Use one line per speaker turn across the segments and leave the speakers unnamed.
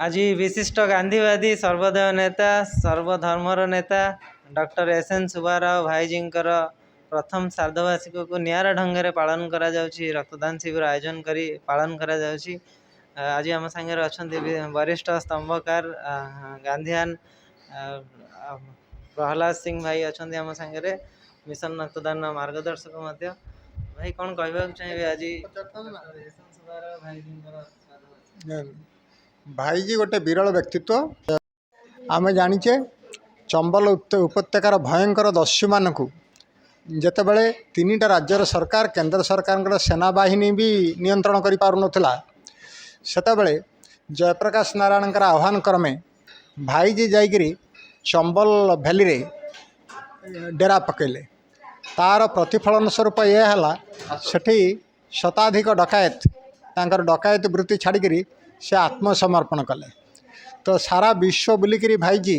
ଆଜି ବିଶିଷ୍ଟ ଗାନ୍ଧୀବାଦୀ, ସର୍ବୋଦୟ ନେତା, ସର୍ବଧର୍ମର ନେତା ଡକ୍ଟର ଏସ୍.ଏନ୍. ସୁବ୍ବାରାଓ ଭାଇଜୀଙ୍କର ପ୍ରଥମ ଶ୍ରାଦ୍ଧବାର୍ଷିକକୁ ନିଆରା ଢଙ୍ଗରେ ପାଳନ କରାଯାଉଛି। ରକ୍ତଦାନ ଶିବିର ଆୟୋଜନ କରି ପାଳନ କରାଯାଉଛି। ଆଜି ଆମ ସାଙ୍ଗରେ ଅଛନ୍ତି ବରିଷ୍ଠ ସ୍ତମ୍ଭକାର, ଗାନ୍ଧିଆନ ପ୍ରହ୍ଲାଦ ସିଂ ଭାଇ ଅଛନ୍ତି ଆମ ସାଙ୍ଗରେ, ମିଶନ ରକ୍ତଦାନ ମାର୍ଗଦର୍ଶକ ମଧ୍ୟ। ଭାଇ, କ'ଣ କହିବାକୁ ଚାହିଁବେ ଆଜି ଏସ୍.ଏନ୍. ସୁବ୍ବାରାଓ ଭାଇଜୀଙ୍କର ଶ୍ରାଦ୍ଧବାର୍ଷିକୀ?
ଭାଇଜୀ ଗୋଟେ ବିରଳ ବ୍ୟକ୍ତିତ୍ୱ। ଆମେ ଜାଣିଛେ, ଚମ୍ବଲ ଉପତ୍ୟକାର ଭୟଙ୍କର ଦସ୍ୟୁମାନଙ୍କୁ ଯେତେବେଳେ ତିନିଟା ରାଜ୍ୟର ସରକାର, କେନ୍ଦ୍ର ସରକାରଙ୍କର ସେନାବାହିନୀ ବି ନିୟନ୍ତ୍ରଣ କରିପାରୁନଥିଲା, ସେତେବେଳେ ଜୟପ୍ରକାଶ ନାରାୟଣଙ୍କର ଆହ୍ୱାନ କ୍ରମେ ଭାଇଜୀ ଯାଇକରି ଚମ୍ବଲ ଭ୍ୟାଲିରେ ଡେରା ପକାଇଲେ। ତାର ପ୍ରତିଫଳନ ସ୍ୱରୂପ ଏହା ହେଲା, ସେଠି ଶତାଧିକ ଡକାୟତ ତାଙ୍କର ଡକାୟତ ବୃତ୍ତି ଛାଡ଼ିକରି ସେ ଆତ୍ମସମର୍ପଣ କଲେ। ତ ସାରା ବିଶ୍ୱ ବୁଲିକିରି ଭାଇଜୀ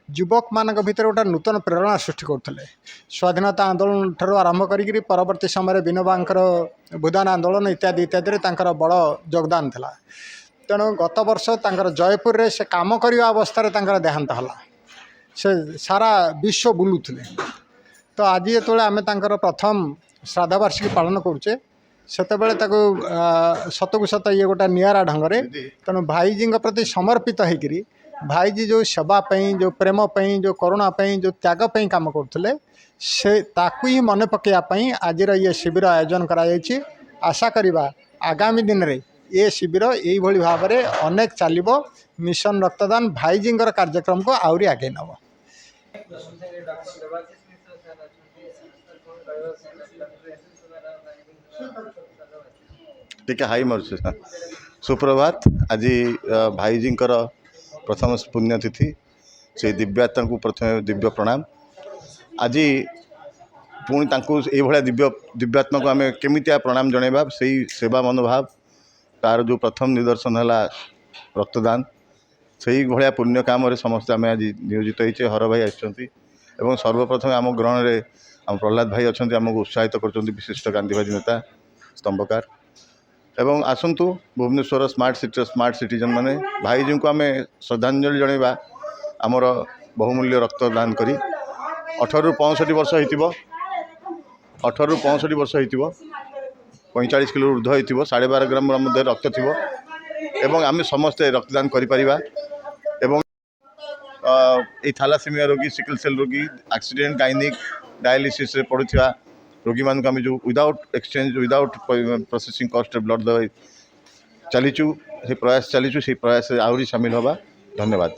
ଯୁବକମାନଙ୍କ ଭିତରେ ଗୋଟେ ନୂତନ ପ୍ରେରଣା ସୃଷ୍ଟି କରୁଥିଲେ। ସ୍ୱାଧୀନତା ଆନ୍ଦୋଳନ ଠାରୁ ଆରମ୍ଭ କରିକିରି ପରବର୍ତ୍ତୀ ସମୟରେ ବିନୋବାଙ୍କର ଭୂଦାନ ଆନ୍ଦୋଳନ ଇତ୍ୟାଦି ଇତ୍ୟାଦିରେ ତାଙ୍କର ବଡ଼ ଯୋଗଦାନ ଥିଲା। ତେଣୁ ଗତ ବର୍ଷ ତାଙ୍କର ଜୟପୁରରେ ସେ କାମ କରିବା ଅବସ୍ଥାରେ ତାଙ୍କର ଦେହାନ୍ତ ହେଲା। ସେ ସାରା ବିଶ୍ୱ ବୁଲୁଥିଲେ। ତ ଆଜି ଯେତେବେଳେ ଆମେ ତାଙ୍କର ପ୍ରଥମ ଶ୍ରାଦ୍ଧବାର୍ଷିକୀ ପାଳନ କରୁଛେ, ସେତେବେଳେ ତାକୁ ସତକୁ ସତ ଇଏ ଗୋଟେ ନିଆରା ଢଙ୍ଗରେ। ତେଣୁ ଭାଇଜୀଙ୍କ ପ୍ରତି ସମର୍ପିତ ହେଇକରି, ଭାଇଜୀ ଯେଉଁ ସେବା ପାଇଁ, ଯେଉଁ ପ୍ରେମ ପାଇଁ, ଯେଉଁ କରୁଣା ପାଇଁ, ଯେଉଁ ତ୍ୟାଗ ପାଇଁ କାମ କରୁଥିଲେ, ସେ ତାକୁ ହିଁ ମନେ ପକାଇବା ପାଇଁ ଆଜିର ଇଏ ଶିବିର ଆୟୋଜନ କରାଯାଇଛି। ଆଶା କରିବା, ଆଗାମୀ ଦିନରେ ଏ ଶିବିର ଏଇଭଳି ଭାବରେ ଅନେକ ଚାଲିବ। ମିଶନ ରକ୍ତଦାନ ଭାଇଜୀଙ୍କର କାର୍ଯ୍ୟକ୍ରମକୁ ଆହୁରି ଆଗେଇ ନେବ।
ଡକ୍ଟର ଦେବାଶିଷ ମିଶ୍ର ସାର୍ ଅଛନ୍ତି। ସାର୍, କ'ଣ କହିବାକୁ ଚାହିଁବେ ଡକ୍ଟର ଏସ୍.ଏନ୍. ସୁବ୍ବାରାଓ ଭାଇଜୀଙ୍କର ଶ୍ରାଦ୍ଧବାର୍ଷିକୀ?
ଟିକେ ହାଇ ମାରୁଛି। ସୁପ୍ରଭାତ। ଆଜି ଭାଇଜୀଙ୍କର ପ୍ରଥମ ପୁଣ୍ୟତିଥି। ସେଇ ଦିବ୍ୟାତ୍ମାଙ୍କୁ ପ୍ରଥମେ ଦିବ୍ୟ ପ୍ରଣାମ। ଆଜି ପୁଣି ତାଙ୍କୁ ଏଇଭଳିଆ ଦିବ୍ୟାତ୍ମାକୁ ଆମେ କେମିତିଆ ପ୍ରଣାମ ଜଣାଇବା? ସେଇ ସେବା ମନୋଭାବ, ତାର ଯେଉଁ ପ୍ରଥମ ନିଦର୍ଶନ ହେଲା ରକ୍ତଦାନ। ସେଇଭଳିଆ ପୁଣ୍ୟ କାମରେ ସମସ୍ତେ ଆମେ ଆଜି ନିୟୋଜିତ ହେଇଛେ। ହର ଭାଇ ଆସିଛନ୍ତି ଏବଂ ସର୍ବପ୍ରଥମେ ଆମ ଗ୍ରହଣରେ ଆମ ପ୍ରହ୍ଲାଦ ଭାଇ ଅଛନ୍ତି, ଆମକୁ ଉତ୍ସାହିତ କରୁଛନ୍ତି, ବିଶିଷ୍ଟ ଗାନ୍ଧୀବାଦୀ ନେତା, ସ୍ତମ୍ଭକାର। ଏବଂ ଆସନ୍ତୁ, ଭୁବନେଶ୍ୱର ସ୍ମାର୍ଟ ସିଟିର ସ୍ମାର୍ଟ ସିଟିଜନ୍ ମାନେ ଭାଇଜୀଙ୍କୁ ଆମେ ଶ୍ରଦ୍ଧାଞ୍ଜଳି ଜଣାଇବା ଆମର ବହୁମୂଲ୍ୟ ରକ୍ତଦାନ କରି। 18ରୁ 65 ବର୍ଷ ହେଇଥିବ, 18ରୁ 65 ବର୍ଷ ହେଇଥିବ, 45 କିଲୋରୁ ଉର୍ଦ୍ଧ୍ୱ ହେଇଥିବ, 12.5 ଗ୍ରାମ ମଧ୍ୟ ରକ୍ତ ଥିବ ଏବଂ ଆମେ ସମସ୍ତେ ରକ୍ତଦାନ କରିପାରିବା। ଏବଂ ଏଇ ଥାଲାସେମିଆ ରୋଗୀ, ସିକଲ ସେଲ୍ ରୋଗୀ, ଆକ୍ସିଡେଣ୍ଟ, ଗାଇନିକ୍, ଡାୟାଲିସିସ୍ରେ ପଡ଼ୁଥିବା ରୋଗୀମାନଙ୍କୁ ଆମେ ଯେଉଁ ୱିଦାଉଟ୍ ଏକ୍ସଚେଞ୍ଜ, ୱିଦାଉଟ୍ ପ୍ରୋସେସିଂ କଷ୍ଟରେ ବ୍ଲଡ଼ ଦେବା ଚାଲିଛୁ, ସେ ପ୍ରୟାସ ଚାଲିଛୁ, ସେଇ ପ୍ରୟାସରେ ଆହୁରି ସାମିଲ ହେବା। ଧନ୍ୟବାଦ।